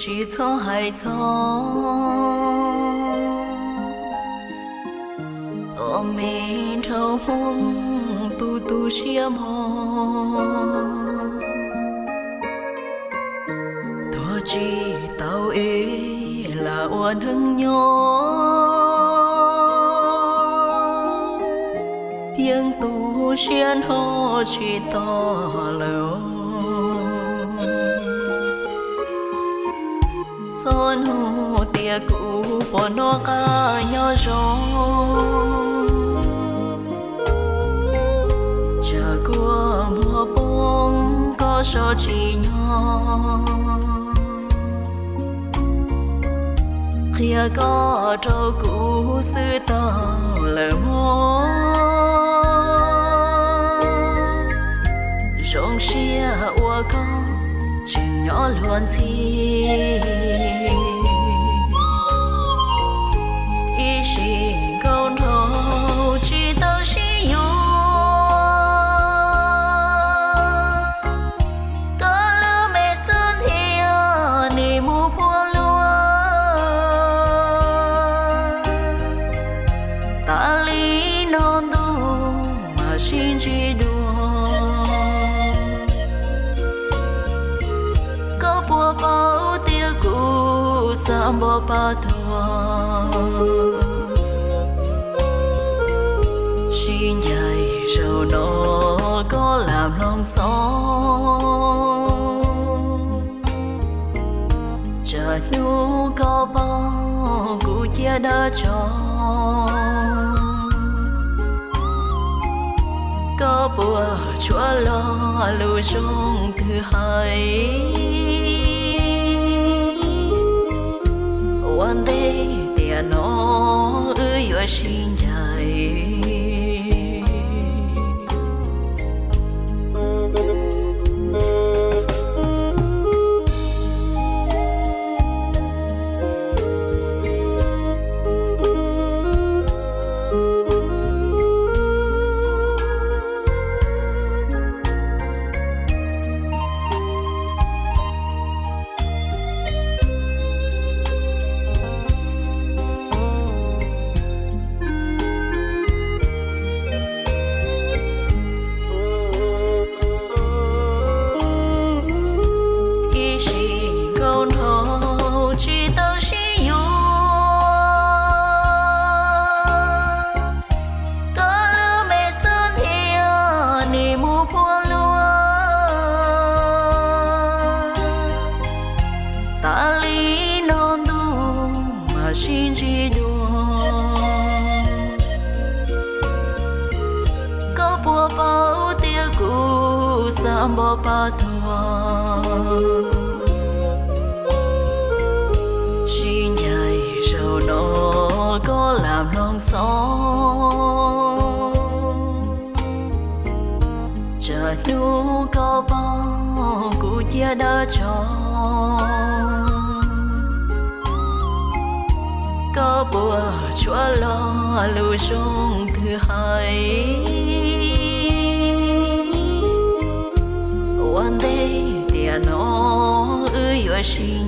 Tsis txhob hais txog, o me nraug Hmoob tu tu siab mog. Tuag tsis tau es lam ua neeg nyob, yeej tu siab nrho tsis tau lawm. Txhob nug tias kuv puas noj qab nyob zoo, tsam kua muag poob koj so tsis nyob. Qhia koj rau kuv xwb tau lawm mog. Zoo siab ua koj tseem nyob luag ntxhi, ib sim nkaus nraug tsis tau sib yuav. Koj lub me xub ntiag nim mus puag luag, tas li no ntuj mam sib ntsib dua. Koj puas paub tias kuv xav npog pab tuag, sib ncaim zaum no koj lam mloog xov. Tsam hnub koj paub kuv ciaj dab tso, koj puas tshuav lo lus zoo twg hais? Ua ntej tiam no wb yuav sib ncaim. Ib sim nkaus nraug tsis tau sib yuav, koj lub me xub ntiag nim mus puag luag, tas li no ntuj mam sib ntsib dua. Koj puas paub tias kuv xav npog pab tuag, sib ncaim zaum no koj lam mloog xov. Tsam hnub koj paub kuv ciaj dab tso, koj puas tshuav lo lus zoo twg hais? Ua ntej tiam no wb yuav sib